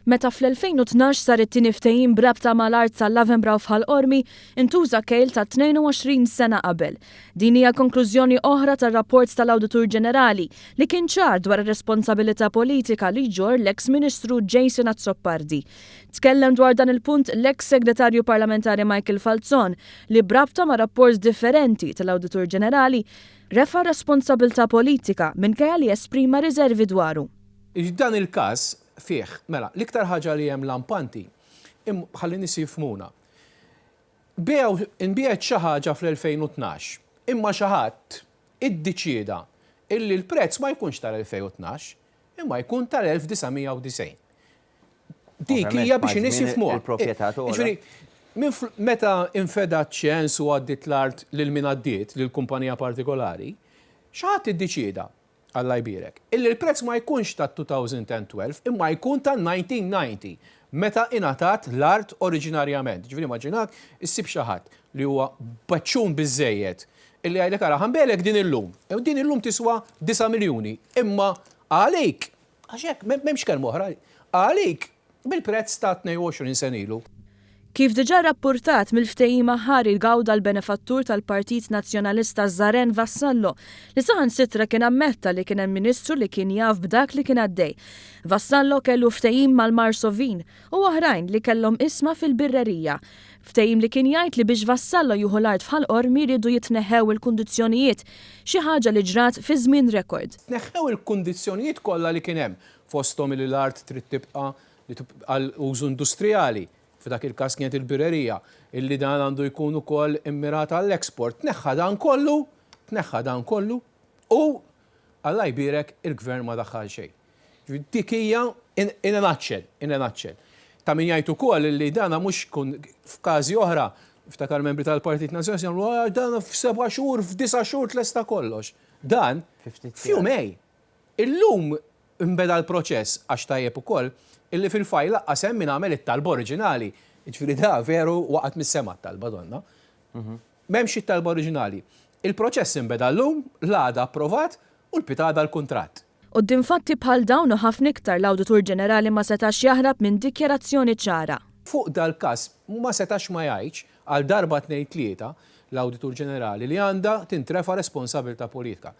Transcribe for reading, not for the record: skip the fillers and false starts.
Meta fl-2012 sar it-tieni ftehim b'rabta mal-art tal-Lavenbraw f'Ħal Qormi, intuża kejl ta' 22 sena qabel. Din hija konklużjoni oħra tar-rapport tal-Awditur Ġenerali li kien ċar dwar ir-responsabilità politika li jġorr l-eks Ministru Jason Azzopardi. Tkellem dwar dan il-punt l-eks Segretarju Parlamentari Michael Falzon li b'rabta ma' rapport differenti tal-Awditur Ġenerali refa' responsabilità politika minkejja li esprima riservi dwaru. Dan il-każ fih, mela, l-iktar ħaġa li hemm lampanti, ħalli nies jifhmuna. Biegħu, inbiegħet xi ħaġa fl-2012, imma xi ħadd iddeċieda illi l-prezz ma jkunx tal-2012, imma jkun tal-1990. Dik hija biex in-nies jifhmuha. Jiġifieri, meta infeda ċ-ċens u għaddiet l-art lil min għaddiet, lil kumpanija partikolari, xi ħadd iddeċieda, Alla jbierek, illi l-prezz ma jkunx tat-2012 imma jkun tan-1990 meta ingħatat l-art oriġinarjament. Ġifieri immaġinak issib xi ħadd li huwa baċċun biżżejjed illi jgħidlek ara ħa nbegħlek din illum. Din illum tiswa 9 miljuni imma għalik, għax hekk m'hemmx kelma oħra, għalik bil-prezz ta' 22 sena ilu. Kif diġà rappurtat, mill-ftehim aħħari gawda l-benefattur tal-Partit Nazzjonalista Żaren Vassallo, li saħansitra kien ammetta li kien hemm Ministru li kien jaf b'dak li kien għaddej. Vassallo kellu ftehim mal-Marsovin u oħrajn li kellhom isma fil-birrerija. Ftehim li kien jgħid li biex Vassallo jieħu l-art f'Ħal Qormi riedu jitneħħew il-kundizzjonijiet, xi ħaġa li ġrat fi żmien rekord. Tneħħew il-kundizzjonijiet kollha li kien hemm, fosthom li l-art trid tibqa' għal użu industrijali, f'dak il-każ kienet il-birrerija, illi dan għandu jkun ukoll immirat għall-export. Tneħħa dan kollu, tneħħa dan kollu u Alla jbierek il-Gvern ma daħħal xejn. Ġifieri dik hija in a nutshell, in a nutshell. Ta' min jgħid ukoll illi dana mhux kun f'każi oħra, niftakar membri tal-Partit Nazzjonalista jagħmlu ah dan f'seba' xhur, f'disa' xhur tlesta kollox. Dan f'jumejn. Illum Inbeda l-proċess, għax tajjeb ukoll illi fil-fajl laqqas hemm min għamel it-talba oriġinali. Jiġifieri da veru waqgħet mis-sema t-talba donna. M'hemmx it-talba oriġinali. Il-proċess inbeda llum, l-għada approvat u l-pitgħada l-kuntratt. Quddiem fatti bħal dawn u ħafna iktar l-Awditur Ġenerali ma setax jaħrab minn dikjarazzjoni ċara. Fuq dal-każ ma setax ma jgħidx, għal darba tnejn tlieta, l-Awditur Ġenerali li għandha tintrefa' responsabilità politika.